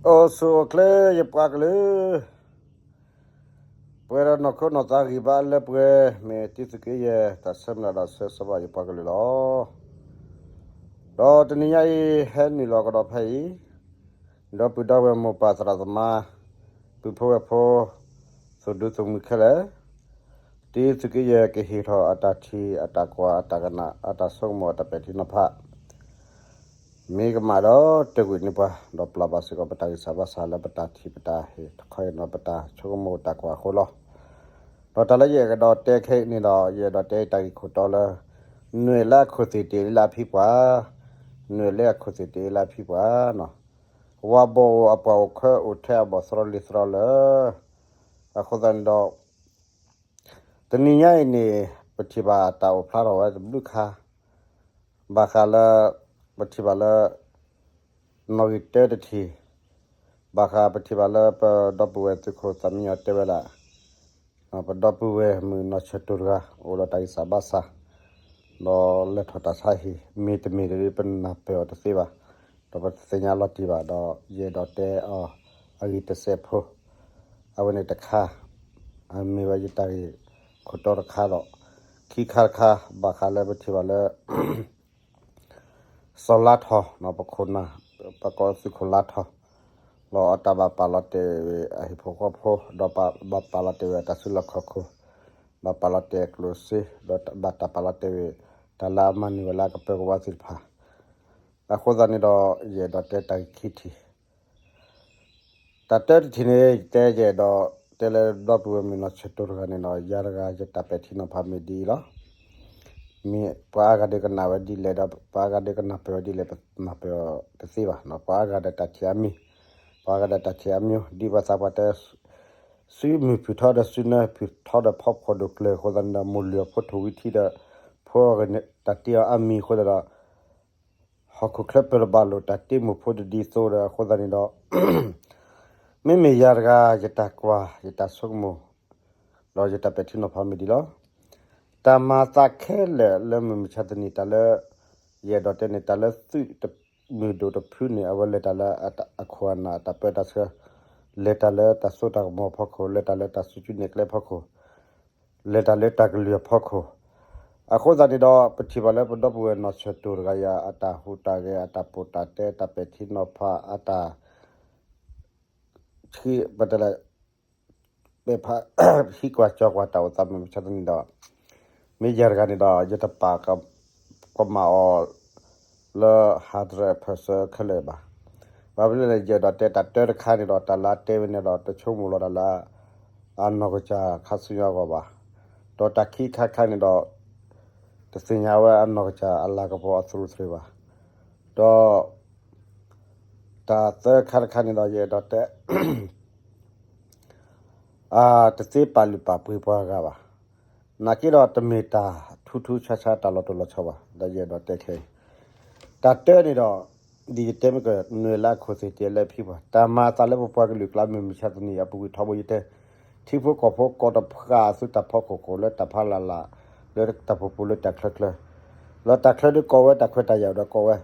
အိၣ်ဆူၣ်အိၣ်ချ့ယပှၤကလုာ်, ပှဲၤဒီးနီၢ်ခိနီၢ်သးဂံၢ်ဘါလၢပှဲၤ, မ့ၢ်တံသုးက့ယဲၢ် တၢ်ဆၢမုၢ်လၢ်ဒီးဆၢဂ့ၤဆၢဝါဘၣ်ယပှၤကလုာ်လီၤ. ဒီးတနံၤညါအံၤ ဟဲနုာ်လီၤကဒီးဖဲအံၤ, ဒီပုၢ်ဒီဝဲၢ်မိၢ်ပၢ်သရၣ်သမါ, ပုၢ်ဖိဝဲၢ်ဖိ, သူၣ်ဒူသူၣ်မုာ်ခဲလၢာ်, တံသုးက့ယဲၢ်ကဟ့ၣ်ထီၣ်အတၢ်ထံၣ် အတၢ်ကွၢ် အတၢ်ကနၣ် အတၢ်ဆိကမိၣ် အတၢ်ပဲာ်ထံနီၤဖး မ့ၢ်ကမၣ်ဒီး တၢၢ်ကွံာ်န့ၢ်ပှၤ ဒီးပျၢ်ဘၣ်စ့ၢ်ကီးပတၢ်ဂံၢ်စၢ်ဘါစၢ်လၢပတၢ်ထံၣ်ပတၢ်ဟ့ၣ်တခီအံၤဒီး ပတၢ်ဆိကမိၣ်တၢ်ကွၢ်အဃိလီၤ. ဒီးတၢ်လၢယအဲၣ်ဒိးတဲခဲအံၤန့ၣ်ဒီး ယအဲၣ်ဒိးတဲတၢ်ဂ့ၢ်ခိၣ်တီလၢ နွဲၣ်လၢအခိၣ်သ့ၣ်တ့ၢ်လၢအဖံပှၢ်, နွဲၣ်လၢအခိၣ်သ့ၣ်တ့ၢ်လၢအဖံပှၢ်, ဝၤဘီၣ်အိၣ်အပှၢ်အိၣ်ခွဲအိၣ်ထဲအဘီၣ်သရီလံၤသရီလၢ အဃိသတးန့ၣ်ဒီး တနံၤညါအံၤန့ၣ် ပထံၣ်ဘၣ်တၢ်အိၣ်ဖျါထီၣ်ဝဲတဘျုးခါ, ဘၣ်ဃးလၢ ပထံၣ်ဘၣ်လၢ နီၣ်ဂံၢ်တၢတထံၣ်, ဘၣ်ဃးပထံၣ်ဘၣ်လၢပဒီပုၢ်ဝဲၢ်သုးခိၣ်သးမံညီၤတဲဝဲဒၣ် ပဒီပုၢ်ဝဲၢ်မုၣ်နီၢ်ဆၢၣ်တိၢ်တဂၤ အိၣ်ဒီးတၢ်ဂံၢ်စၢ်ဘါစၢ်, ဒီးလဲၤထီၣ်တၢ်ဆါဟံၣ် မ့ၢ်တမ့ၢ်တဒ်ပနၢ်ပၢၢ်အီၤတသ့ဘၣ်, ဒီးပတသ့ၣ်ညါလီၤတံၢ်ဘၣ်, ဒီးယအဲၣ်ဒိးတဲအီၤအဂ့ၢ်တစဲးဖိ, အဝဲန့ၣ်တခါ အမ့ၢ်ဝဲယတၢ်ဂ့ၢ်ခိၣ်တီတခါဒီး ခံခါတခါ ဘၣ်ဃးလၢပထံၣ်ဘၣ်လၢ စီၤလါထီၣ် ပခိၣ်နၢ် ပကိးသုးခိၣ်လါထီၣ် လီၤအတၢ်ဘၣ်ပာ်လီၤတဲာ်ဝဲအဟံၣ်ဖိဃီဖိ ဒီးဘၣ်ပာ်လီၤတဲာ်ဝဲအတၢ်စုလီၢ်ခီၣ်ခိၣ်, ဘၣ်ပာ်လီၤတဲာ်ကျိၣ်စ့ ဒီးဘၣ်တၢ်ပာ်လီၤတဲာ်ဝဲ တၢ်လၢအမၤန့ၢ်ဝဲလၢအကပၢကဝါသ့ၣ်တဖၣ်, အဃိသတးန့ၣ်ဒီး ယအဲၣ်ဒိးတဲတၢ်ဂ့ၢ်ခံထံၣ် တၢ်တၢတထံၣ်န့ၣ် ယတဲယအဲၣ်ဒိး တဲလၢဒီပုၢ်ဝဲၢ်မုၣ်နီၢ်ဆၢၣ်တိၢ်တဂၤန့ၣ်ဒီး ယၤတဂၤယတၢ်ပဲာ်ထံနီၤဖးမ့ၢ်ဒ်အံၤလီၤ. မ့ၢ်ပှၤအါဂၤဒီးကနၣ်ဝဲဒ်လဲၣ်ဒီး ပှၤအါဂၤဒီးကနၢ်ပၢၢ်ဝဲဒ်လဲၣ် ပနၢ်ပၢၢ်တသ့ဘၣ်နီၤ. ပှၤအါဂၤဒီးတၢ်ထံၣ်အါမံၤ, ပှၤအါဂၤဒီးတၢ်ထံၣ်အါမံၤ ဒ်ပှၤသးပှၢ်တဲ စုမုၢ်ဖုၣ်ထီဒီးစုနၢ ဖုၣ်ထီဒီးဖီဖိၣ်ဒိၣ်ကျၢၤအဃိသတးန့ၣ်ဒီး မိၢ်လုၢ်အဖိထိၣ်ဝံထံဒီး ဖိအဂ့ၤန့ၣ်တၢ်တ့အီၤအါမံၤအဃိသတးဒီး ဟီၣ်ခိၣ်ချၢပၢၢ်တဘၣ်လိာ်တၢ်တ့မိၢ်ဖိတဒ်သိးဒီးအဃိသတးန့ၣ်ဒီး မ့မ့ၢ်ယၤတဂၤ ယတၢ်ကွၢ် ယတၢ်ဆိကမိၣ် ဒီးယတၢ်ပဲာ်ထံနီၤဖးမ့ၢ်ဒ်လီၤ. တၢ်မၤသးခဲလၢာ်လၢမုၢ်မဆါတနံၤ တၢ်လၢ ယအဲၣ်ဒိးတဲန့ၣ် တၢ်လၢသုးမုၢ်ဒိၣ်တဖုန့ၣ် အဝဲလဲၤတၢ်လၢအခိၣ်အနၢ် အတၢ်ပၢတၢ်ဆှၢ, လဲၤတၢ်လၢတၢ်စိတၢ်ကမီၤအဖီခိၣ်, လဲၤတၢ်လၢတၢ်စုကၠူနဲၣ်ကျဲအဖီခိၣ် လဲၤတၢ်လၢတၢ်ကလုၢ်အဖီခိၣ်, အဃိသတးန့ၣ်ဒီး ပထံၣ်ဘၣ်လၢပဒီပုၢ်ဝဲၢ်နီၢ်ဆၢၣ်တိၢ်တဂၤအံၤ အတၢ်ဟူးတၢ်ဂဲၤ အတၢ်ပိာ်တၢ်တဲ တၢ်ပဲာ်ထံနီၤဖး အတၢ် ပတဲလၢ ပဲာ်ဖး ဟံးကွၢ်ကၠီကွၢ်တၢ်အိၣ်သးမုၢ်မဆါတနံၤဒီး မ့ၢ်ယၤတဂၤန့ၣ်ဒီး ယတပာ်ကမၣ်အီၤလၢ hundred percent ခဲလၢာ်ဘၣ်. ဘၣ်မနုၤလဲၣ် ယအဲၣ်ဒိးတဲတၢ်တၢတခါန့ၣ်ဒီး တၢ်လၢအတဲဝဲန့ၣ်ဒီး တဆိကမိၣ်လီၤတၢ်လၢ အနီၢ်ကစၢ်ခါဆူညါအဂီၢ်ဘၣ်. ဒီးတၢ်ခံခါတခါန့ၣ်ဒီး တသ့ၣ်ညါဝဲအနီၢ်ကစၢ်အလၤကပီၤအသရူးသရ့ၤဘၣ်. ဒီး တၢ်သၢခါတခါန့ၣ်ဒီး ယအဲၣ်ဒိးတဲ တသ့ပာ်လုၢ်ပာ်ပှ့ၤပှၤဂၤဘၣ်. နာ်က့ဒီးတမ့ၢ်တၢ်ထူထူဆါဆါတၢ်လီၤတိၢ်လီၤဆီဘၣ်. ဒီးယအဲၣ်ဒိးတဲခဲအံၤ တၢ်တၢန့ၣ်ဒီး ဒ်ယတဲမ့ၢ်က နွဲၣ်လၢအခိၣ်သ့ၣ်တ့ၢ်လၢဖံပှၢ် တၢ်မၤသးလၢပပှၤကလုာ်ကျါမုၢ်မဆါတနံၤအပူၤကွံာ်ထီဘိယတဲ ထံဖိကီၢ်ဖိကိးတဖၣ်အသုတၢ်ဖီခိၣ်ခိၣ်လၢတၢ်ဖးလၢ်လၢ် လၢတၢ်ပူၤပူၤလၢတၢ်ချၢချၢ လၢတၢ်ချၢဒုးကိးဝဲတၢ်ခွဲးတၢ်ယာ်ဒီးကိးဝဲ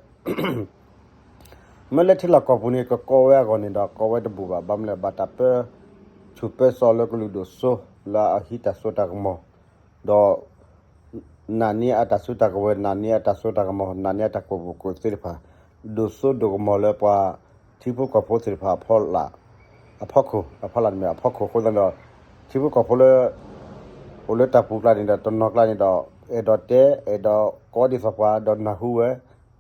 မ့ၢ်လၢထံလီၢ်ကီၢ်ပူၤန့ၣ် ကကိးဝဲအဂီၢ်န့ၣ်ဒီး ကိးဝဲတဘူၣ်ဘၣ်. ဘၣ်မနုၤလဲၣ် ဘၣ်တၢ်ပၢဆူၣ်ပၢစိးလၢကလုာ်ဒိၣ်စိ လၢအဟံးတၢ်စိတၢ်ကမီၤ ဒီး နာ်န့ၢ်အတၢ်စုတၢ်ကဝဲၤ နာ်န့ၢ်အတၢ်စိတၢ်ကမီၤ နာ်န့ၢ်အတၢ်ကူၣ်ဘၣ်ကူၣ်သ့သ့ၣ်တဖၣ် ဒိၣ်စိဒိၣ်ကမီၤလၢပှၤထံဖိကီၢ်ဖိသ့ၣ်တဖၣ်အဖီလာ် အဖီခိၣ် အဖီလာ်တမ့ၢ်အဖီခိၣ်အဃိသတးဒီး ထံဖိကီၢ်ဖိလၢ အိၣ်လၢတၢ်ပူၤကျါန့ၣ်ဒီး တနီၤကျါန့ၣ်ဒီး အဲၣ်ဒိးတဲ အဲၣ်ဒိးကိးဒ်သိးပှၤ ဒီးနၢ်ဟူဝဲ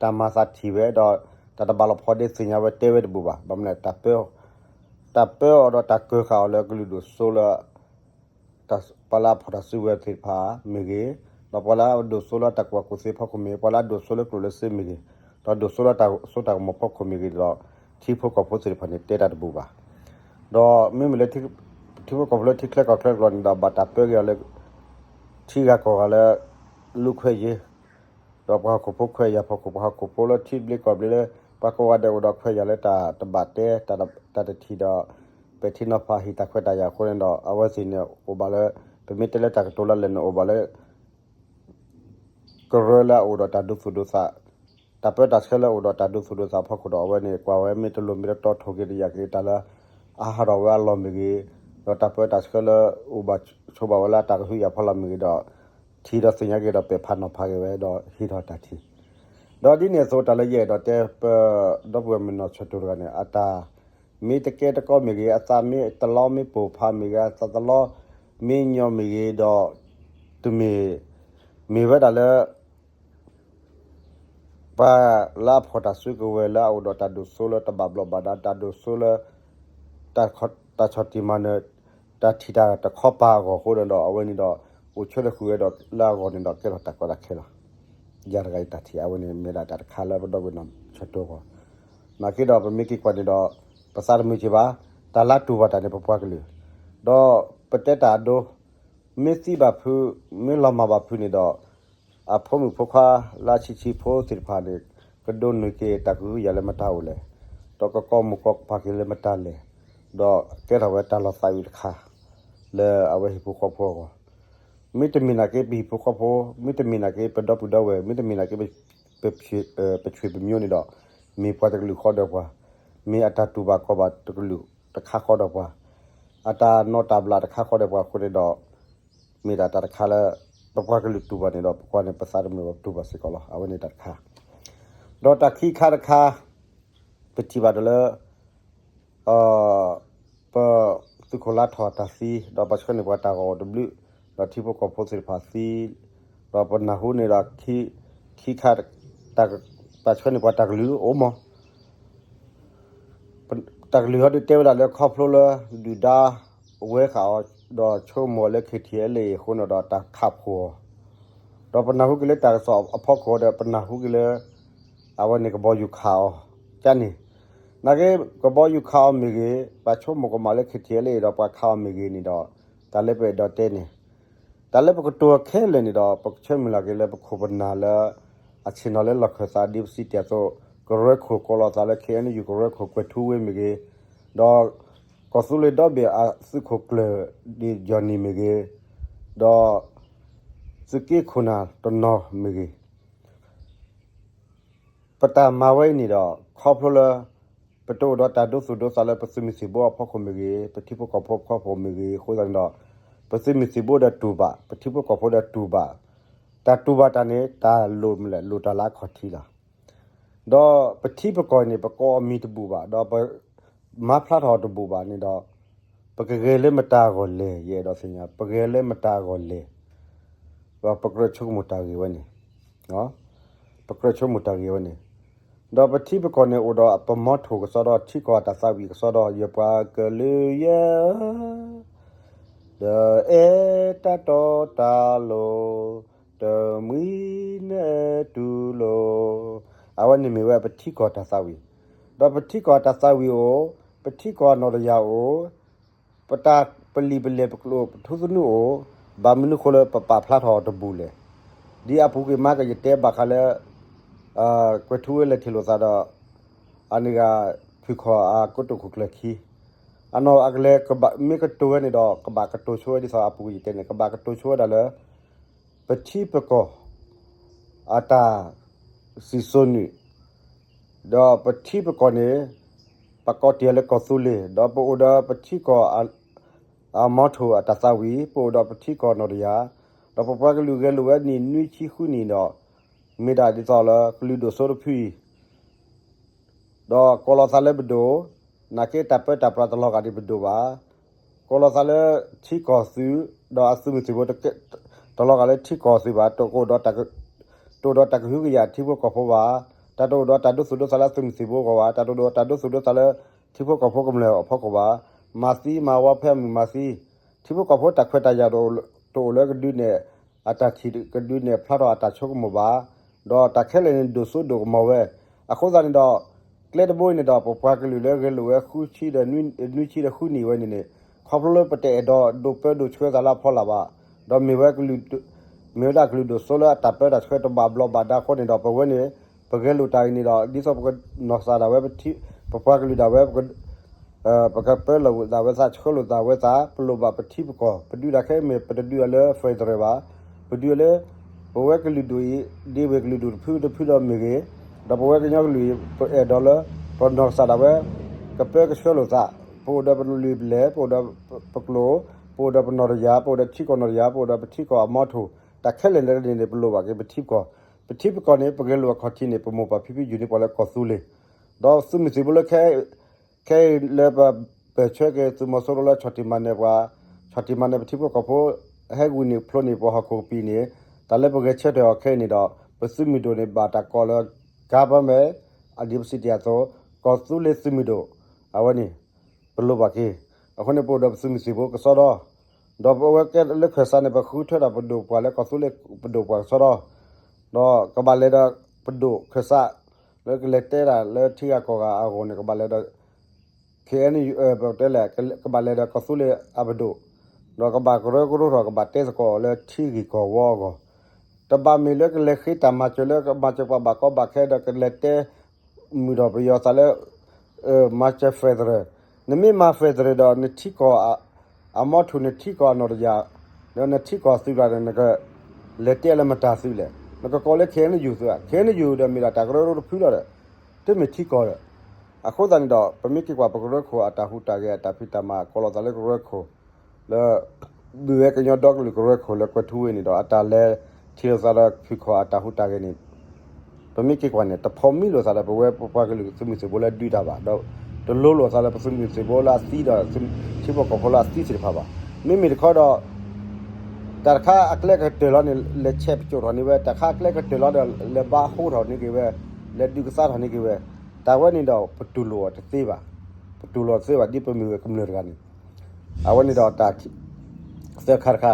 တၢ်မၤသးထံၣ်ဝဲ ဒီးတၢ်တဘၣ်လီၤဖီဒ့သ့ၣ်ညါဝဲတဲဝဲတဘူၣ်ဘၣ်. ဘၣ်မနုၤလဲၣ် တၢ်ပၢအီၤဒီးတၢ်ကၢဃာ်အီၤလၢကလုာ်ဒိၣ်စိလၢ ပှၤလၢအဖီၣ်တၢ်စုကဝဲၤသ့ၣ်တဖၣ်မ့ၢ်ဂ့ၤ, ဒီးပှၤလၢအဒိၣ်စိလၢတၢ်ကူၣ်ဘၣ်ကူၣ်သ့ဖီခိၣ်မ့ၢ်ဂ့ၤ, ပှၤလၢအဒိၣ်စိလၢကျိၣ်လၢစ့မ့ၢ်ဂ့ၤ, ဒီးဒိၣ်စိလၢတၢ်စိတၢ်ကမီၤဖီခိၣ်မ့ၢ်ဂ့ၤဒီး ထံဖိကီၢ်ဖိသ့ၣ်တဖၣ်န့ၣ် တဲတၢ်တဘူၣ်ဘၣ်. ဒီးမ့မ့ၢ်လၢ ထံဖိကီၢ်ဖိလၢထံချၢကီၢ်ချၢတကျိၤန့ၣ်ဒီး ဘၣ်တၢ်ပၢက့ၤအီၤလၢ ထံဂၤကီၢ်ဂၤလၢ လူၤခွဲးယာ် ဒီးပှၤဟီၣ်ခိၣ်ဖိခွဲးယာ်ဖီခိၣ် ပှၤဟီၣ်ခိၣ်ဖိလၢထံဘျ့ကီၢ်ဘျ့လၢ ပှၤကိးဂၤဒဲးအိၣ်ဒီးခွဲးယာ်လၢတၢ်တဘၣ်တဲ တၢ်တထံၣ်ဒီး ပဲာ်ထံနီၤဖးဟံၣ်တၢ်ခွဲးတၢ်ယာ်အဃိန့ၣ်ဒီး အဝဲသ့ၣ်န့ၣ်အိၣ်ဘၣ်လၢ ပမ့ၢ်တဲလၢတၢ်ကတိၤလၢလဲၣ်န့ၣ်အိၣ်ဘၣ်လၢ ကရၢလၢအအိၣ်ဒီးတၢ်ဒိသူၣ်ဒိသး တၢ်ပၢတၢ်ဆှၢလၢအိၣ်ဒီးတၢ်ဒိသူၣ်ဒိသးအဖီခိၣ်ဒီး အဝဲန့ၣ် ကွၢ်ဝဲမ့ၢ်တလိၣ်မ့ၢ်တတီထိၣ်က့ၤတယာ်က့ၤတၢ်လၢ အဟးထီၣ်ဝဲအလီၢ်မ့ၢ်ဂ့ၤ, ဒီးတၢ်ပၢတၢ်ဆှၢလၢအိၣ်ဘၣ်ဆိးဘၣ်ဝဲလၢအတၢ်ကဟုကယာ်ဖီလာ်မ့ၢ်ဂ့ၤဒီး ထံၣ်ဒီးသ့ၣ်ညါက့ၤဒီးပဲာ်ဖးနီၤဖးက့ၤဝဲဒီးဟံးထီၣ်တၢ်ထံၣ်, ဒီးဒ်န့ၣ်အသိးတၢ်လၢယအဲၣ်ဒိးတဲပဒီပုၢ်ဝဲၢ်မုၣ်နီၢ်ဆၢၣ်တိၤတဂၤန့ၣ် အတၢ်မ့ၢ်တကဲတကီမ့ၢ်ဂ့ၤ, အသးမ့ၢ်တလီမ့ၢ်ပိာ်ဖးမ့ၢ်ဂ့ၤ, အသးတလီမ့ၢ်ညီမ့ၢ်ဂ့ၤဒီး တမ့ၢ် မ့ၢ်ဝဲဒၣ်လၢ ပှၤလၢအဖီၣ်တၢ်စုကဝဲၤလၢအအိၣ်ဒီးတၢ်ဒိၣ်စိလၢတဘၣ်ဘျီးဘၣ်ဒါ တၢ်ဒိၣ်စိလၢ တၢ်ဆီၣ်တံၢ်မၤနၢၤ တၢ်ထံၣ်တၢ်တခီပၤအဂီၢ်အဃိန့ၣ်ဒီး အဝဲန့ၣ်ဒီး အိၣ်ဆၢထၢၣ်ဃုာ်ဝဲဒီးလၢအဂီၢ်န့ၣ်ဒီး ကဲထီၣ်တၢ်ကီတၢ်ခဲလီၤ. ယၤတဂၤအံၤတၢ်ထံၣ် အဝဲန့ၣ်မ့ၢ်ဒၣ်တၢ်တခါလၢပဒီပုၢ်ဝဲၢ်နီၢ်ဆၢၣ်တိၤအဂီၢ်, နာ်က့ဒီးပမ့ၢ်က့ၤကွၢ်န့ၣ်ဒီး ပသးတမုာ်က့ၤဘၣ်, တၢ်လၢတူၢ်ဘၣ်တၢ်န့ၣ် ပပှၤကလုာ်, ဒီးပတဲတၢ်အဒိ မ့ၢ်သံဘၣ်ဖုး မ့ၢ်လီၤမၢ်ဘၣ်ဖုးန့ၣ်ဒီး အဖိမုၣ်ဖိခွါလၢအဆံးဆံးဖိသ့ၣ်တဖၣ်န့ၣ် ကဒိးနုာ်က့ၤတၢ်ကဟုကယာ်လၢမတၤအိၣ်လဲၣ်, ဒီးကကီမိၢ်ကီပၢ်က့ၤလၢမတၤလဲၣ်, ဒီးကဲထီၣ်ဝဲတၢ်လီၤသးဝံၣ်တခါ လၢအဝဲဟံၣ်ဖိဃီဖိအဂီၢ်, မ့တမ့ၢ်နာ်က့ပဟံၣ်ဖိဃီဖိ, မ့တမ့ၢ်နာ်က့ပဒီပုၢ်ဒီဝဲၢ်, မ့တမ့ၢ်နာ်က့ ပဆွေပမျိုးန့ၣ်ဒီး မ့ၢ်ပှၤတကလုာ်ဃီဒီးပှၤ, မ့ၢ်အတၢ်တူၢ်ဘၣ်ခီၣ်ဘၣ်တကလုာ်တခါဃီဒီးပှၤ, အတၢ်နီၣ်တၢ်ဘျၣ်တခါဃီဒီးပှၤအဃိန့ၣ်ဒီး မ့ၢ်ဒၣ်တၢ်တခါလၢ ပပှၤကလုာ်တူၢ်ဘၣ်န့ၣ်ဒီး ပကွၢ်န့ၣ် ပသးတမုာ်ဘၣ် ပတူၢ်ဘၣ်စ့ၢ်ကီးလီၤ. အဝဲန့ၣ်တၢ်တခါ ဒီးတၢ်ခံခါတခါ ပထံၣ်ဘၣ်ဒီးလၢ ပသုးခိၣ်လါထီၣ်တၢ်သံ ဒီးပှၤဆှၢန့ၢ်ပှၤတၢ်ဂီၤတဘျုး, ဒီးထံဖိကီၢ်ဖိသ့ၣ်တဖၣ်သံ, ဒီးပနၢ်ဟူန့ၣ်ဒီး ခံခါ ပှၤဆှၢန့ၢ်ပှၤတၢ်ကလုၢ်အိၣ်မး, တၢ်ကလုၢ်ဟီဒုးတဲဝဲဒၣ်လၢခီဖျိလၢ ဒုၣ်ဒါဝဲဃာ်အီၤ ဒီးဆိကမိၣ်လၢ KTLA အဃိန့ၣ်ဒီးတၢ်ခးဖှိၣ်အီၤ, ဒီးပနၢ်ဟူက့ၤလၢတၢ်ကစီၣ်အဖီခိၣ်ဒီး ပနၢ်ဟူက့ၤလၢ အဝဲန့ၣ်ကဘီယူၤခးအီၤ ကန့ၣ်, နာ်က့ ကဘီယူၤခးအီၤမ့ၢ်ဂ့ၤ, ပှၤဆိကမိၣ်ကမၣ်လၢ KTLA ဒီးပှၤခးအီၤမ့ၢ်ဂ့ၤန့ၣ်ဒီး တၢ်လၢပအဲၣ်ဒိးတဲန့ၣ် တၢ်လၢပကတိၤခဲလၢာ်န့ၣ်ဒီး ပကဆၢမုၢ်လၢ်က့ၤလၢပခိၣ်ပနၢ်လၢ အဆ့ၣ်နီၤလၢလီၢ်ခၢၣ်သးဒ်ပစံးတ့ၢ်အသိး, ကရၢခိၣ်ကိးလီၤသးလၢ KNU ကရၢခိၣ်ကွဲၤထူဝ့မ့ၢ်ဂ့ၤ, ဒီးကီၢ်သူလ့ၤဒီဘ့ၣ်အသုးခိၣ်ကျၢၢ် ဒ်ယီၢ်နံၣ်မ့ၢ်ဂ့ၤ, ဒီးသုးက့ခိၣ်နၢ်တနီၤမ့ၢ်ဂ့ၤ ပတၢ်မၤဝဲအံၤန့ၣ်ဒီး ခီဖျိလၢ ပတအိၣ်ဒီးတၢ်ဒိသူၣ်ဒိသးလၢပသုးမုၢ်သံၣ်ဘိအဖီခိၣ်မ့ၢ်ဂ့ၤ, ပထံဖိကီၢ်ဖိအဖီခိၣ်မ့ၢ်ဂ့ၤအဃိသတးန့ၣ်ဒီး ပသုးမုၢ်သံၣ်ဘိဒီးတူၢ်ဘၣ်, ပထံဖိကီၢ်ဖိဒီးတူၢ်ဘၣ်, တၢ်တူၢ်ဘၣ်တၢ်န့ၣ် တၢ်လိၣ်မလဲၣ် လိၣ်တၢ်လၢအခီၣ်ထံးလီၤ. ဒီးပထံပကီၢ်န့ၣ် ပကိးအမံၤတဘူၣ်ဘၣ်, ဒီးပမၤဖျါထီၣ်အီၤတဘူၣ်ဘၣ်န့ၣ်ဒီး ပကဂဲၤလၢမတၤအဂီၢ်လဲၣ်, ယအဲၣ်ဒိးသ့ၣ်ညါ ပဂဲၤလၢမတၤအဂီၢ်လဲၣ်, ဒီးပကြၢးဆိကမိၣ်တၢ်ဂ့ၢ်ဝဲန့ၣ်, ပကြၢးဆိကမိၣ်တၢ်ဂ့ၢ်ဝဲန့ၣ်, ဒီးပထံပကီၢ်န့ၣ်အိၣ်ဒီးပမီထိၣ်ကစီဒီး ထံကီၢ်အတၢ်သးဝံၣ်ကစီဒီး ယပှၤကလုာ်ယဲ ဒီးအဲၣ်တၢ်တီတၢ်လိၤ, တမှံၤနတူၢ်လိၤ, အဝဲန့ၣ်မ့ၢ်ဝဲပထံကီၢ်တၢ်သးဝံၣ်, ဒီးပထံကီၢ်တၢ်သးဝံၣ်အိၣ်, ပထံကီၢ်အနီၣ်တယၢ်အိၣ်, ပတၢ်ပလံာ်ပလဲၢ်ပကျိာ်ပထူသနူအိၣ်, ဘၣ်မနုၤဃိလၢပပာ်ဖျါထီၣ်အီၤတဘူၣ်လဲၣ်. ဒ်အပူၤကွံာ်မးကယတဲဘၣ်ဃးလၢ ကွဲၤထူဝ့လဲၤထံၣ်လိာ်သးဒီး အန့ၣ်ဂ့ၤ ဖုၣ်ခီၣ်အကတိၢ်ခိၣ်ကျၢၢ်ခံ, အနီၢ်အကလဲၤ မ့ၢ်ကတိၤဝဲန့ၣ်ဒီး ကဘၣ်ကတိၤဆိဝဲဒ်သိးအပူၤကွံာ်ယတဲန့ၣ် ကဘၣ်ကတိၤဆိဝဲဒၣ်လၢ ပထံပကီၢ် အတၢ်စံၣ်စိၤနုာ်, ဒီးပထံပကီၢ်န့ၣ် ပကိးတ့ၢ်အီၤလၢကီၢ်သူလ့ၤ, ဒီးပအိၣ်ဒီးပထံကီၢ် အမီထိၣ်အတၢ်သးဝံၣ်, ပအိၣ်ဒီးပထံကီၢ်နီၣ်တယၢ်, ဒီးပပှၤကလုာ်ဂဲၤလိာ်ဝဲနံၣ်နွံဆံဃုနံၣ်ဒီး မ့ၢ်ဒၣ်ဒ်သိးလၢကလုာ်ဒိၣ်စိတဖုအံၤ ဒီးကိးလီၤသးလၢပဒိၣ်, နာ်က့တၢ်ပၢတၢ်ပြးတလီၤဂာ်ဒ်ပဒိၣ်ဘၣ်. ကိးလီၤသးလၢထံကီၢ်သုး, ဒီးအသုးမုၢ်သံၣ်ဘိ တလီၤဂာ်လၢထံကီၢ်သုးဘၣ်, တအိၣ်ဒီးတၢ်ကဟုကယာ်ထံဖိကီၢ်ဖိဘၣ်, တၢ်တအိၣ်ဒီးတၢ်ဒိသူၣ်ဒိသးလၢအသုးမုၢ်သံၣ်ဘိအဂီၢ်ဘၣ်, တၢ်တအိၣ်ဒီးတၢ်ဒိသူၣ်ဒိသးလၢ ထံဖိကီၢ်ဖိကမျၢၢ်အဖီခိၣ်ဘၣ်. မၤသံမၤဝီဖဲအမုၢ်မၤသံ, ထံဖိကီၢ်ဖိတၢ်ခွဲးတၢ်ယာ်တအိၣ်လၢကဒုးနဲၣ် အတၢ်ထံၣ်ကဒုးနဲၣ်ဖျါထီၣ်အတၢ်ဆိကမိၣ်ဘၣ်, ဒီးတၢ်ခဲလၢာ်န့ၣ် ဒိၣ်စိဒိၣ်ကမီၤဝဲ, အဃိသတးန့ၣ်ဒီး ကျဲတဘိအံၤန့ၣ်ဒီး ပပှၤကလုာ်လၢဂဲၤလိာ်ဝဲဃုဆံဒီး နွံဆံဒီးဃုနံၣ်ဝဲန့ၣ်န့ၣ် ခီဖျိလၢပတအဲၣ်ဒိးဒိးပၢဒိးဆှၢသးလၢအဖီလာ်ဘၣ်, ဒီးမ့ၢ်ဝဲ မ့ၢ်ဝဲဒၣ်ကလုာ်ဒိၣ်စိလၢအတၢ်ပၢတၢ်ဆှၢတဘၣ်ဘျီးဘၣ်ဒါအဃိန့ၣ်ဒီး ပဝဲန့ၣ် ပဂဲၤလိာ်တၢ်အံၤန့ၣ်ဒီး ဒ်သိးပကနီၢ်သးဒၣ်ဝဲ ပပှၤကလုာ်ဒၣ်ဝဲ ပကပၢလိာ်သးဝဲသး ဆှၢလိာ်သးဝဲသး ပလိၣ်ဘၣ်ပထံပကီၢ် ပဒုးတၢ်ခဲအံၤမ့ၢ် ပတဒုးအီၤလၢ federal ဘၣ်, ပဒုးအီၤလၢ ပဝဲကလုာ်ဒိၣ်အံၤ ဒ်ဝဲကလုာ်ဒိၣ်တဖုတဖုဒီးမ့ၢ်ဂ့ၤ, ဒီးပဝဲကညီကလုာ် ပအဲၣ်ဒိးလၢ ပနီၢ်ကစၢ်ဒၣ်ဝဲ ကပၢကဆှၢလိာ်သး, ပအိၣ်ဒီးပလုၢ်ပလဲၤ, ပအိၣ်ဒီးပကျိာ်, ပအိၣ်ဒီးပနီၢ်တယၢ်, ပအိၣ်ဒီးထံကီၢ်နီၢ်တယၢ်, ပအိၣ်ဒီးပထံကီၢ်အမီထိၣ်, တၢ်ခဲလၢာ်န့ၣ် ပလိၣ်ဘၣ်က့ၤပထံပကီၢ်, ပထံပကီၢ်န့ၣ် ပဂဲၤလိာ်အခီၣ်ထံးန့ၣ် ပမိၢ်ပၢ်ဖံဖုယူၢ်န့ၢ်ပှၤလၢကီၢ်သူလ့ၤ, ဒီးသုးမုၢ်သံၣ်ဘိလၢ ခဲအံၤလၢပပၢၢ်ဆၢက့ၤသုးမီၤစိရိၤလၢဆီၣ်တံၢ်မၤနၢၤပှၤ, ဆီၣ်တံၢ်မၤနၢၤပထံဖိကီၢ်ဖိ, ဟဲဂုာ်န့ၢ်ဖျိန့ၢ်ပှၤဟီၣ်ခိၣ်ကပံာ်န့ၣ်, တၢ်လၢပဂဲၤဆၢထၢၣ်အီၤခဲအံၤန့ၣ်ဒီး ပသုးမုၢ်ဒိၣ်န့ၣ် ဘၣ်တၢ်ကိးလၢ government အဒံးပစံးတ့ၢ်အသိး ကီၢ်သူလ့ၤသုးမုၢ်ဒိၣ်, အဝဲန့ၣ် ပလိၣ်ဘၣ်က့ၤ, အဃိန့ၣ် ပအိၣ်ဒီးပသုးမုၢ်သံၣ်ဘိကစီဒီ, ဒီးပဝဲကဲလၢခၢၣ်စးန့ၣ် ပဃုထၢဒီးပဒိၣ်ပှၤလၢကီၢ်သူလ့ၤပဒိၣ်ပှၤကစီဒီ, ဒီးကဘၣ်လဲၤဒီးပဒိၣ်ခၢၣ်စး လၢကလဲၤတဲတၢ်လၢထံဂၤကီၢ်ဂၤအဂီၢ်န့ၣ် ကဘၣ်လဲၤဒီး ခဲအံၤ ပတဲလဲၣ် ကဘၣ်လဲၤဒီးကီၢ်သူလ့ၤအပဒိၣ်, ဒီးကဘၣ်ကရၢကရိထီၣ် ကဘၣ်တဲသကိးလၢထံဂ့ၢ်ကီၢ်ဝီအဂီၢ်, တဘၣ်မ့ၢ်လၢကလဲၤဃ့တၢ်မၤစၢၤလၢကမၤစၢၤပှၤဘၣ်ကီဘၣ်ခဲဒီး ကလဲၤတဲမုာ်ထီၣ်ပယီၤသးလၢ မၤစၢၤ federal, နမ့ၢ်မၤ federal ဒီး နထံကီၢ်အမီထိၣ် နထံကီၢ်အနီၢ်တယၢ်, ဒီးနထံကီၢ်သုးကျါဒီး နကလဲၤတဲလၢမတၤသုးလဲၣ်, နကကိးလၢ KNU သုးဧါ, KNU ဒီးမ့ၢ်ဒၣ်တၢ်ကရၢကရိတဖုလီၤဒီး တမ့ၢ်ထံကီၢ်ဒီး, အဃိသတးန့ၣ်ဒီး ပမ့ၢ်က့ၤကွၢ်ပကရၢခိၣ်အတၢ်ဟူးတၢ်ဂဲၤအတၢ်ဖံးတၢ်မၤ ကိးလီၤသးလၢကရၢခိၣ် လၢ ဘုဝဲကညီဒီကလုာ်ကရၢခိၣ်လၢကွဲၤထူဝ့ၢ်န့ၣ်ဒီး အတၢ်လဲၤထံၣ်လိာ်သးဒီးဖုၣ်ခီၣ်အတၢ်ဟူးတၢ်ဂဲၤန့ၣ် ပမ့ၢ်က့ၤကွၢ်န့ၣ် တဖိးမံလိာ်သးဒီးပဝဲပပှၤကလုာ်သုးမုၢ်သံၣ်ဘိလၢဒုးတၢ်ဘၣ်, ဒီးတလိၤလိာ်သးလၢပသုးမုၢ်သံၣ်ဘိလၢအသံဒီး ထံဖိကီၢ်ဖိလၢအသံသ့ၣ်တဖၣ်ဘၣ်. မ့မ့ၢ်တခီဒီး တၢ်တခါအကျဲကတၢၢ်လီၤန့ၣ် လဲၤဆဲးပကိးထီၣ်န့ၢ်ဝဲ, တၢ်တခါအကျဲကတၢၢ်လီၤဒီး လဲၤဘါဟိထီၣ်န့ၢ်က့ၤဝဲ, လဲၤဒုးကသါထီၣ်န့ၢ်က့ၤဝဲ, တၢ်ဝဲန့ၣ်ဒီး ပတူၢ်လိာ်အီၤတသ့ဘၣ်, ပတူၢ်လိာ်အီၤတသ့ဘၣ် ဒ်ပမ့ၢ်ဝဲကမျၢၢ်တဂၤန့ၣ် အဝဲန့ၣ်ဒီးတၢ် သၢခါတခါ,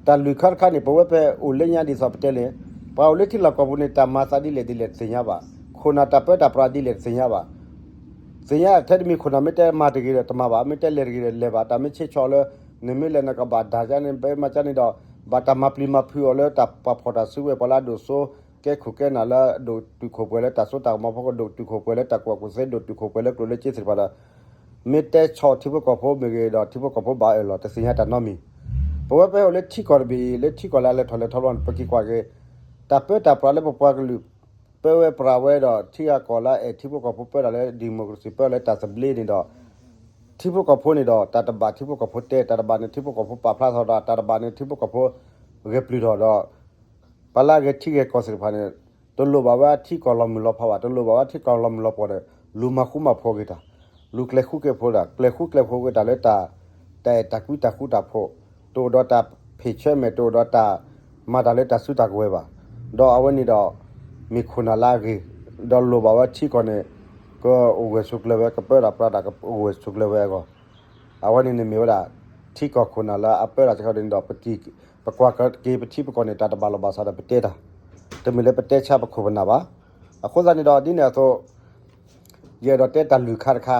တၢ်လွံၢ်ခါတခါန့ၣ် ပဝဲပအိၣ်လၢညါဒ်သိးပတဲလဲၣ်, ပှၤအိၣ်လၢထံလီၢ်ကီၢ်ပူၤန့ၣ် တၢ်မၤသးဒ်လဲၣ်ဒ်လဲၣ်တသ့ၣ်ညါဘၣ်, ခိၣ်နၢ်တၢ်ပၢတၢ်ပြးဒ်လဲၣ်တသ့ၣ်ညါဘၣ်. သ့ၣ်ညါထဲတမံၤခိၣ်နၢ်မ့ၢ်တဲမၤတဂ့ၤဒီးတမၤဘၣ်, မ့ၢ်တဲလဲၤတဂ့ၤဒီးလဲၤဘၣ်, တၢ်မ့ၢ်ဆ့ၣ်ဆီၣ်လၢ နမ့ၢ်လဲၤနကဘၣ်ဒါကန့ၣ် ဘဲမၤကန့ၣ်ဒီး ဘၣ်တၢ်မၤပျံၤမၤဖုးအီၤလၢတၢ်ပာ်ဖှိၣ်တၢ်စုကဝဲၤ ပှၤလၢအဒိၣ်စိ ကဲခိၣ်ကဲနၢ်လၢအဒိၣ်တုာ်ခိၣ်ပှဲၤလၢတၢ်စိတၢ်ကမီၤဖီခိၣ် ဒိၣ်တုာ်ခိၣ်ပှဲၤလၢတၢ်ကူၣ်ဘၣ်ကူၣ်သ့ ဒိၣ်တုာ်ခိၣ်ပှဲၤလၢကျိၣ်လၢစ့သ့ၣ်တဖၣ်ဒီး မ့ၢ်တဲဆီၣ်ထံဖိကီၢ်ဖိမ့ၢ်ဂ့ၤဒီး ထံဖိကီၢ်ဖိဘၣ်အၢၣ်လီၤ တသ့ၣ်ညါတၢ်နီတမံၤ. ပဝဲပဟဲအိၣ်လၢထံကီၢ်တဘ့ၣ်အံၤ လၢထံကီၢ်လၢအလဲၤထီၣ်လဲၤထီဘျီန့ၣ် ပက့ၤကွၢ်က့ၤ တၢ်ပၢတၢ်ပြးလၢပပှၤကလုာ် ပၢဝဲပြးဝဲဒီး ထံဂၤကီၢ်လၢအအဲၣ်ထံဖိကီၢ်ဖိ ပၢတၢ်လၢ democracy ပၢလၢတၢ်သဘျ့န့ၣ်ဒီး ထံဖိကီၢ်ဖိန့ၣ်ဒီး တၢ်တဘၣ်ထံဖိကီၢ်ဖိတဲ တၢ်တဘၣ်န့ၣ် ထံဖိကီၢ်ဖိပာ်ဖျါထီၣ်ဒီး တၢ်တဘၣ်န့ၣ် ထံဖိကီၢ်ဖိ ဂဲၤပျုၢ်ထီၣ်ဒီး ပှၤလၢအဂဲၤထံဂဲၤကီၢ်သ့ၣ်တဖၣ်န့ၣ် တလိၣ်ဘၣ်ဝဲအထံကီၢ်လီၤမုၢ်လီၤဖးဘၣ်, တလိၣ်ဘၣ်ဝဲအထံကီၢ်လီၤမုၢ်လီၤပှီၢ်ဒီး လူၤမၤဃူမၤဖိးက့ၤတၢ်, လူၤကျဲၤဃူကျဲၤဖိးတၢ်, ကျဲၤဃူကျဲၤဖိးက့ၤတၢ်လၢတၢ် တၢ်အဲၣ်တၢ်ကွံတၢ်ဃူတၢ်ဖိး, တအိၣ်ဒီးတၢ်ဖံးဆၢမဲာ် တအိၣ်ဒီးတၢ်မၤတၢ်လၢတၢ်စုတၢ်ကဝဲၤဘၣ်. ဒီးအဝဲန့ၣ်ဒီး မ့ၢ်ခိၣ်နၢ်လၢအဂ့ၤ, ဒီးလိၣ်ဘၣ်ဝဲထံကီၢ်န့ၣ် ကအိၣ်ဂၢၢ်ဆိးကျၢၤဝဲ ကပၢတၢ်ပြးတၢ်ကအိၣ်ဂၢၢ်ဆိးကျၢၤဝဲအဂီၢ် အဝဲန့ၣ်န့ၣ်မ့ၢ်ဝဲဒၣ် ထံကီၢ်ခိၣ်နၢ်လၢအပၢတၢ်စ့ၢ်ကီးန့ၣ်ဒီး ပက့ၤ ပကွၢ်က့ၤပထံပကီၢ်န့ၣ် တၢ်တဘၣ်လီၢ်ဘၣ်စးဒီးပတဲတၢ်, တမ့ၢ်လၢပတဲဆါပခိၣ်ပနၢ်ဘၣ်. အဃိသတးန့ၣ်ဒီး ဒ်န့ၣ်အသိး ယအဲၣ်ဒိးတဲတၢ်လွံၢ်ခါတခါ,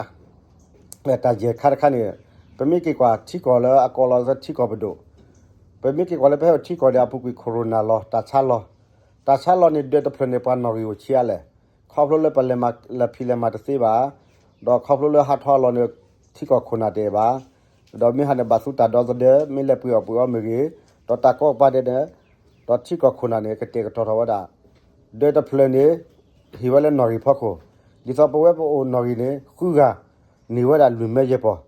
တၢ်ယဲၢ်ခါတခါန့ၣ် ပမ့ၢ်က့ၤကွၢ်ထံကီၢ်လၢအကိးလီၤသးထံကီၢ်ပဒိၣ်, ပမ့ၢ်က့ၤကွၢ်လၢပဟဲအိၣ်ထံကီၢ်ဒီးအပူၤကွံာ် ခိၣ်ရိၣ်နၢ်လီၤ တၢ်ဆါလီၤ, တၢ်ဆါလီၤန့ၣ် ဒၢးတဖျၢၣ်န့ၣ် ပှၤနီၣ်ဂံၢ်အိၣ်ဆံးအါလဲၣ်, ခီဖျိလၢပလဲၤမၤ လဲၤဖံးလဲၤမၤတသ့ဘၣ်, ဒီးခီဖျိလၢဟးထီၣ်အလီၢ်န့ၣ် ထံကီၢ်ခိၣ်နၢ်တအဲၣ်ဘၣ်, ဒီးမ့ၢ်ဟးန့ၣ်ဘၣ်သူတၢ်ဒီသဒၢ မ့ၢ်လဲၤပှ့ၤအီၣ်ပှ့ၤအီမ့ၢ်ဂ့ၤ, ဒီးတၢ်ကီကပၤဒဲးန့ၣ် ဒီးထံကီၢ်ခိၣ်နၢ်န့ၣ် ကတဲာ်ကတီၤထီၣ်ဝဲဒၣ် ဒၢးတဖျၢၣ်န့ၣ် ဟ့ၣ်ဝဲလၢနီၣ်ဂံၢ်ဖီခိၣ်, ဒ်သိးပဝဲပအိၣ်နီၣ်ဂံၢ်န့ၣ် ဃုဂၤ န့ၢ်ဝဲဒၣ်လွံၢ်မဲယဲၢ်ပီၢ်,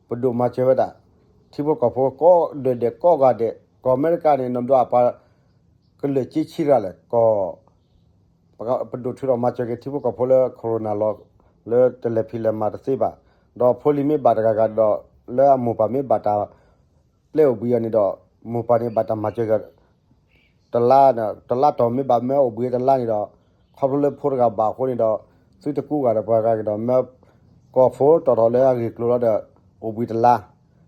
ပဒိၣ်မၤစၢၤဝဲဒၣ် ထံဖိကီၢ်ဖိကိးဒၢးဒဲးကိးဂၤဒဲး, ကီၢ်အမဲရကၤန့ၣ် နီၢ်ဒိအပှၤ ကလၢာ်က့ဆံရၤလဲၣ်, ကီၢ် ပဒိၣ်ထုးထီၣ်မၤစၢၤက့ၤထံဖိကီၢ်ဖိလၢခိၣ်ရိၣ်နၢ်လီၤ လၢတလဲၤဖံးလဲၤမၤတသ့ဘၣ်, ဒီးဖိလံၤမ့ၢ်ဘၣ်တဂၤဂၤဒီး လၢအမိၢ်ပၢ်မ့ၢ်ဘၣ်တၢ် ပျဲအိၣ်ဘှံးအီၤန့ၣ်ဒီး မိၢ်ပၢ်န့ၣ်ဘၣ်တၢ်မၤစၢၤက့ၤ တလါ, တလါတီၢ်မ့ၢ်ဘၣ်မၢအိၣ်ဘှံးတလါန့ၣ်ဒီး ခီဖျိလၢဖိတဂၤဘၣ်အဃိန့ၣ်ဒီး သုတကူဂၤဒီးပှၤဂၤက့ၤဒီး မၢကီၢ်ဖိတီၢ်ထီၣ်လၢအဂ့ၢ်ကျိၤလီၤဒီး အိၣ်ဘှံးတလါ,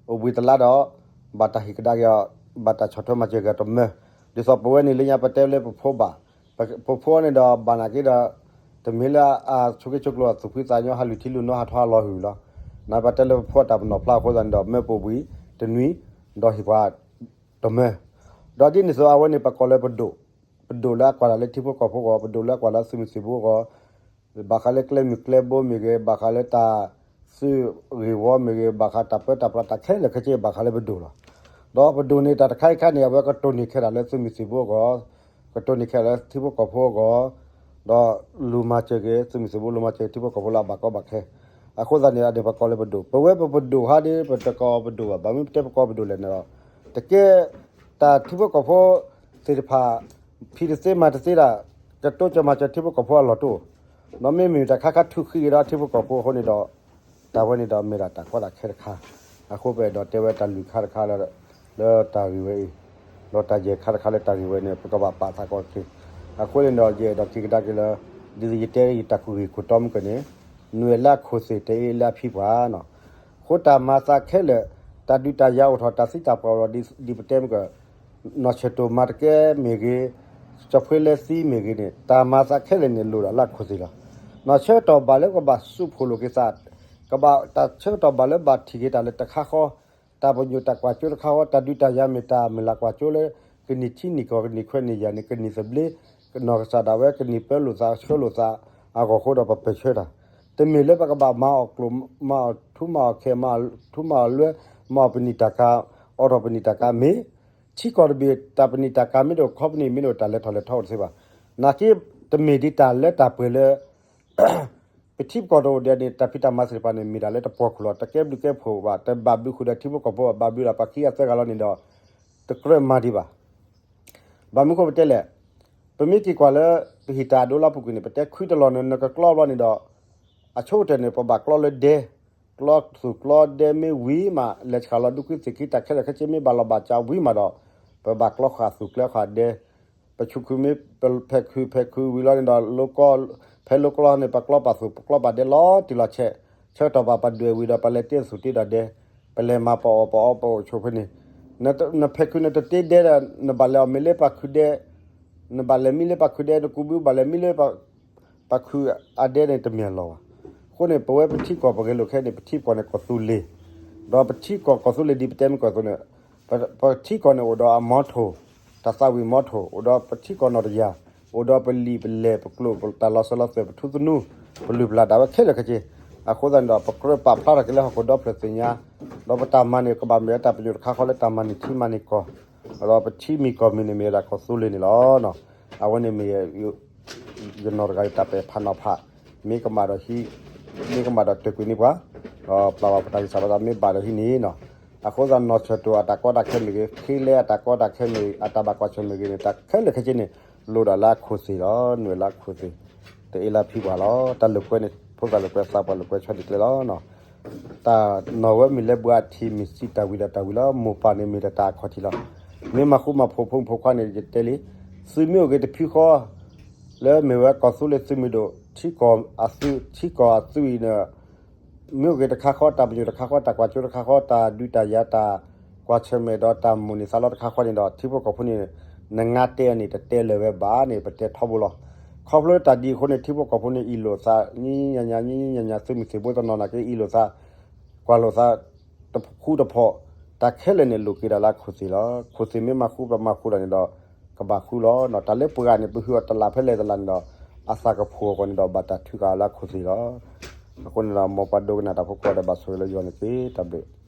အိၣ်ဘှံးတလါဒီး ဘၣ်တၢ်ဟ့ၣ်ကဒါက့ၤအီၤ, ဘၣ်တၢ်ဆီၣ်ထွဲမၤစၢၤက့ၤတမၢ, ဒ်သိးပဝဲန့ၣ်လၢညါပတဲလၢပဖိဘၣ်, ပဖိန့ၣ်ဒီးဘၣ်နာ်က့ဒီး တမ့ၢ်လၢအဆိးက့ဆိးကျိၤအသူၣ်ဖှံသးညီ ဟးလုၢ်ထံလုၢ်နိ ဟးထီၣ်ဟးလီၤဟုၣ်လီၤ, နပတဲလၢပဖိအတၢ်ပနီၣ်ဖျါအဃိသတးန့ၣ်ဒီး မၢပအိၣ်ဘှံးတနွံ ဒီးဟ့ၣ်ပှၤ တမၢ, ဒီးဒ်န့ၣ်အသိးအဝဲန့ၣ် ပကိးလၢပဒိၣ်, ပဒိၣ်လၢအကွၢ်တၢ်လၢထံဖိကီၢ်ဖိအဂီၢ်, ပဒိၣ်လၢအကွၢ်လၢသုးမုၢ်သံၣ်ဘိအဂီၢ်, ဘၣ်ဃးလၢကျဲမုၢ်ကျဲဘိမ့ၢ်ဂ့ၤ, ဘၣ်ဃးလၢတၢ်သုးဂ့ၢ်ဝီမ့ၢ်ဂ့ၤ, ဘၣ်ဃးတၢ်ပၢတၢ်ပြးတၢ်ခဲလၢာ်ခဲဆ့ ဘၣ်ဃးလၢပဒိၣ်လီၤ. ဒီးပဒိၣ်န့ၣ် တၢ်တခါအံၤခါန့ၣ် အဝဲကတိၢ်န့ၢ်ခဲဒၣ်လၢသုးမုၢ်သံၣ်ဘိအဂီၢ်, ကတိၢ်န့ၢ်ခဲလၢထံဖိကီၢ်ဖိအဂီၢ်, ဒီးလူၤမၤစၢၤက့ၤ သုးမုၢ်သံၣ်ဘိ လူၤမၤစၢၤက့ၤထံဖိကီၢ်ဖိလၢအဘၣ်ကီဘၣ်ခဲ, အဃိသတးန့ၣ် အဒဲးပကိးလၢပဒိၣ်, ပဝဲပပဒိၣ်ဟါဒီး ပတကိးပဒိၣ်ဘၣ်. ဘၣ်မနုၤပတဲပကိးပဒိၣ်လဲၣ်န့ၣ်ဒီး တကဲ တၢ်ထံဖိကီၢ်ဖိသ့ၣ်တဖၣ် ဖံးတသ့မၤတသ့ဒၣ် ကတိစၢၤမၤစၢၤထံဖိကီၢ်ဖိအလီၢ်တအိၣ်, ဒီးမ့မ့ၢ်တၢ်ခါခါထုးဃံက့ၤဒီးထံဖိကီၢ်ဖိအဃိန့ၣ်ဒီး တၢ်ဝဲန့ၣ်ဒီးမ့ၢ်ဒၣ်တၢ်ကီတၢ်ခဲတခါ, အဃိပအဲၣ်ဒိးတဲဝဲတၢ်လုၢ်ခါတခါလၢ လၢတၢ်ဂ့ၢ်ဝဲအံၤ, ဒီးတၢ်ယဲၢ်ခါတခါလၢတၢ်ဂ့ၢ်ဝဲန့ၣ် ပကဘၣ်ပာ်သးကီတက့ၢ်. အဃိန့ၣ်ဒီး ယအဲၣ်ဒိးက့ၤကဒါက့ၤလၢ ဒ်သိးယတဲယတၢ်ကူၣ်ဂ့ၢ်ကူၣ်တီမုၢ်ကၢၢ်န့ၣ် နွံလါခိၣ်သ့ၣ်တအ့လၢအဖံပှၤနီၤ. အဃိတၢ်မၤသးခဲလၢာ်, တၢ်ဒုးတၢ်ယၤအိၣ်ထီၣ် တၢ်သံတၢ်ပှၢ်အိၣ်ထီၣ်ဒ်ပတဲမုၢ်ကၢၢ်, နီၢ်ဆၢၣ်တိၢ်မၤတကဲမ့ၢ်ဂ့ၤ, စီၤဖှ့လၢသံမ့ၢ်ဂ့ၤန့ၣ် တၢ်မၤသးခဲလၢာ်န့ၣ် လိၣ်ဒၣ်လၢအခိၣ်သ့ၣ်လီၤ. နီၢ်ဆၢကတီၢ်ဘၣ်လၢကဘၣ်စူးဖှိၣ်လိာ်က့ၤသး, ကဘၣ်တၢ်ဆၢကတီၢ်ဘၣ်လၢဘၣ်ထံၣ်က့ၤတၢ်လၢတခါဃီ, တၢ်ပညိၣ်တၢ်ကွၢ်စိတခါဃီ, တၢ်ဒုးတၢ်ယၤမ့ၢ်တၢ်မုၢ်လၢ်ကွၢ်စိလၢ ကနံၣ်ထံနံၣ်ကီၢ် ကနံၣ်ခွဲးနံၣ်ယာ်န့ၣ် ကနံၣ်သဘျ့, နီၢ်ကစၢ်ဒၣ်ဝဲ ကနံၣ်ပၢလိာ်သးဆှၢလိာ်သးအဂီၢ်အဃိဒီး ပပၢၢ်ဆၢတၢ်, တမ့ၢ်လၢပကဘၣ်မၤအီၣ်ကျိၣ် မၤအီၣ်ထူမၤအီၣ်ခဲ မၤအီၣ်ထူမၤအီၣ်လွဲ, မၤအီၣ်ပနံာ်တၢ်ကၤ, အိးထီၣ်ပနံာ်တၢ်ကၤမ့ၢ် ထံကီၢ်တဘ့ၣ် တၢ်ပနံာ်တၢ်ကၤမ့ၢ်တအိၣ် ခီပနံာ်မ့ၢ်တအိၣ် တၢ်လဲၤထီၣ်လဲၤထီအိၣ်တသ့ဘၣ်. နာ်က့ တမ့ၢ်ဒ်တၢ်လၢတၢ်ပှဲၤလၢ ပထံပကီၢ်တအိၣ်ဒီးန့ၣ် တၢ်ဖံးတၢ်မၤသ့ၣ်တဖၣ်န့ၣ် မ့ၢ်ဒၣ်လၢတပှီၢ်ခိၣ်လီၤ. တကဲဘျုးကဲဖှိၣ်ဘၣ်, တဘၣ်ဘျုးဃုာ်ဒီးထံဖိကီၢ်ဖိဘၣ်, ဘၣ်ဘျုးဒၣ်ပှၤခံဂၤသၢဂၤလီၤန့ၣ်ဒီး တကြၢးမၤဒံးဘၣ်. ဘၣ်မနုၤဃိပတဲလဲၣ်, ပမ့ၢ်က့ၤကွၢ်လၢ ပဟံၣ်တၢ်အဒိလီၤပူၤကွံာ်န့ၣ် ပတဲခုတလီၢ်န့ၣ် နကကျီဘျီန့ၣ်ဒီး အဆိကတၢၢ်န့ၣ် ပဘၣ်ကျီလၢဒဲ, ကျီသူၣ်ကျီဒဲမ့ၢ်ဝံၤမး လဲၤဆှၣ်လီၤဒူကွံာ်သ့ၣ်ခံ တၢ်ခဲလၢာ်ခဲဆ့မ့ၢ်ဘၣ်လီၤဘၣ်စးဝံၤမးဒီး ပဘၣ်ကျီဃာ်သူၣ်ကျီဃာ်ဒဲ, ပဆူၣ်ခုမ့ၢ် ဖဲးခု ဖဲးခုဝံၤလီၤန့ၣ်ဒီး ဖဲလိကျီန့ၣ် ပကျီပာ်သူၣ် ပကျီပာ်ဒဲလီၤတံၢ်လီၤဆဲး, ဆၢကတီၢ်ဘၣ်ပဒွဲၣ်ဝံၤဒီး ပလဲၤတ့သူၣ်တ့ဒီးဒဲ, ပလဲၤမၤပအီၣ်ပအီပအိၣ်ဆိးဖဲန့ၣ်, နဖဲးခုနတတ့ဒဲဒီး နဘၣ်လဲၤအီၣ်မ့ၢ်လၢပှၤခုဒဲ, နဘၣ်လဲၤမံလၢပှၤခုဒဲ နကူးဘုဘၣ်လဲၤမံလၢ ပှၤခုအဒဲန့ၣ်တမ့ၢ်အလီၢ်ဘၣ်. အဃိန့ၣ် ပဝဲပထံကီၢ်ပဂဲၤလိာ်ခဲန့ၣ် ပထံကီၢ်န့ၣ်ကီၢ်သူလ့ၤ, ဒီးပထံကီၢ်ကီၢ်သူလ့ၤဒ်ပတဲမုၢ်ကီၢ်သူန့ၣ် ပထံကီၢ်န့ၣ်အိၣ်ဒီးအမီထိၣ်, တၢ်သးဝံၣ်မီထိၣ်, အိၣ်ဒီးပထံကီၢ်နီၢ်တယၢ်, အိၣ်ဒီးပလံာ်ပလဲၢ်ပကျိာ် တၢ်လီၤစၢၤလီၤသွဲၣ် ပထူသနူ, ပလုၢ်ပလၢ်ဒၣ်ဝဲခဲလၢာ်ခဲဆ့. အဃိသတးန့ၣ်ဒီး ပကြၢးပာ်ဖျါထီၣ်က့ၤလၢဟီၣ်ခိၣ်ဒီဖျၢၣ်သ့ၣ်ညါ, ဒီးပတၢ်မၤန့ၣ် ကဘၣ်မ့ၢ်ဝဲတၢ်ပညိၣ်တခါဃီလၢတၢ်မၤန့ၢ်ထံမၤန့ၢ်ကီၢ်, ဒီးပထံမ့ၢ်ကီၢ်မ့ၢ်န့ၣ်မ့ၢ်ဝဲဒၣ်ကီၢ်သူလ့ၤန့ၣ်လီၤ. အဝဲန့ၣ်မ့ၢ် ယနီၢ်တဂၤအတၢ်ပဲာ်ဖးနီၤဖး, မ့ၢ်ကမၣ်ဒီးဟံး, မ့ၢ်ကမၣ်ဒီးတၢၢ်ကွံာ်န့ၢ်ပှၤ, ဒီးပျၢ်ဘၣ်ပတၢ်ဂံၢ်စၢ်ဘါစၢ် မ့ၢ်ဘၣ်ဒီးဟံးန့ၣ်နီၤ. အဃိသတး နီၢ်ဆၢၣ်တိၢ်အတၢ်ကီတၢ်ခဲမ့ၢ်ဂ့ၤ, ခ့လဲအတၢ်ကီတၢ်ခဲမ့ၢ်ဂ့ၤ, အတၢ်ဘၣ်ကွၢ်ဆၢၣ်မ့ၢ်ဂ့ၤန့ၣ် တၢ်ခဲလၢာ်ခဲဆ့န့ၣ် လိၣ်ဒၣ်လၢအခိၣ်သ့ၣ်လီၤ. နွံလၢအခိၣ်သ့ၣ်, တအ့လၢဖံပှၤလီၤ. တၢ်လိာ်ကွဲန့ၣ် ဖိသၣ်လိာ်ကွဲ သးပှၢ်လိာ်ကွဲ ဆီဒံၣ်ကျဲလီၤ. တၢ်နီၢ်ဝဲမ့ၢ်လၢဘှါထံး မ့ၢ်စံးတၢ်ဝံၤဒီးတၢ်ဝံၤလီၤ. မိၢ်ပၢ်န့ၣ်မ့ၢ်ဒီးတၢ်အခီၣ်ထံးလီၤ. မ့ၢ်မၤဃူမၤဖိးဖိမုၣ်ဖိခွါန့ၣ် ယတဲလံ, သုမ့ၢ်အိၣ်က့ၤတဖုဃီ လၢမ့ၢ်ဝဲကီၢ်သူလ့ၤသုးမုၢ်ဒိၣ် ထံကီၢ်အသုး ထံကီၢ်အသုးအံၤန့ၣ် မ့ၢ်အိၣ်က့ၤတခါဃီ တၢ်ပညိၣ်တခါဃီ တၢ်ကွၢ်စိတခါဃီ တၢ်ဒုးတၢ်ယၤ တၢ်ကွၢ်ဆၢၣ်မဲာ်ဒီးတၢ်မိၣ်န့ၢ်သးလီတခါဃီန့ၣ်ဒီး ထံဖိကီၢ်ဖိန့ၣ် နငါတဲအီၤန့ၣ် တတဲလၢၤဝဲဘၣ်န့ၣ် ပတဲထီဘိလီၤ. ခီဖျိတၢ်ဒ်အံၤအဃိန့ၣ် ထံဖိကီၢ်ဖိန့ၣ် အ့ၣ်လိာ်သး ညံညါညါ ညံညါညါ သုးမုၢ်သံၣ်ဘိတနီၤနာ်က့ အ့ၣ်လိာ်သး ကွၢ်လိာ်သး တဃူတဖိး, တၢ်ခဲလၢာ်န့ၣ် လိာ်က့ၤဒၣ်လၢအခိၣ်သ့ၣ်လီၤ. ခိၣ်သ့ၣ်မ့ၢ်မၤဃူ ပမၤဃူဒီးန့ၣ်ဒီး ကဘၣ်ဃူလီၤ. တၢ်လၢပှၤဂၤန့ၣ် ပဟုအီၤတလးဖဲလဲၣ်တလးန့ၣ်ဒီး အသးကဖှိၣ်အဂီၢ်န့ၣ်ဒီး ဘၣ်တၢ်ထုးဃာ်အီၤလၢအခိၣ်သ့ၣ်လီၤ. အဃိန့ၣ်ဒီး မ်ပှၤဒိကနၣ်တၢ်ဖိကိးဂၤဒဲး ဘၣ်ဆိၣ်ဂ့ၤလၢယွၤန့ၣ်တက့ၢ်. တၢ်ဘျုး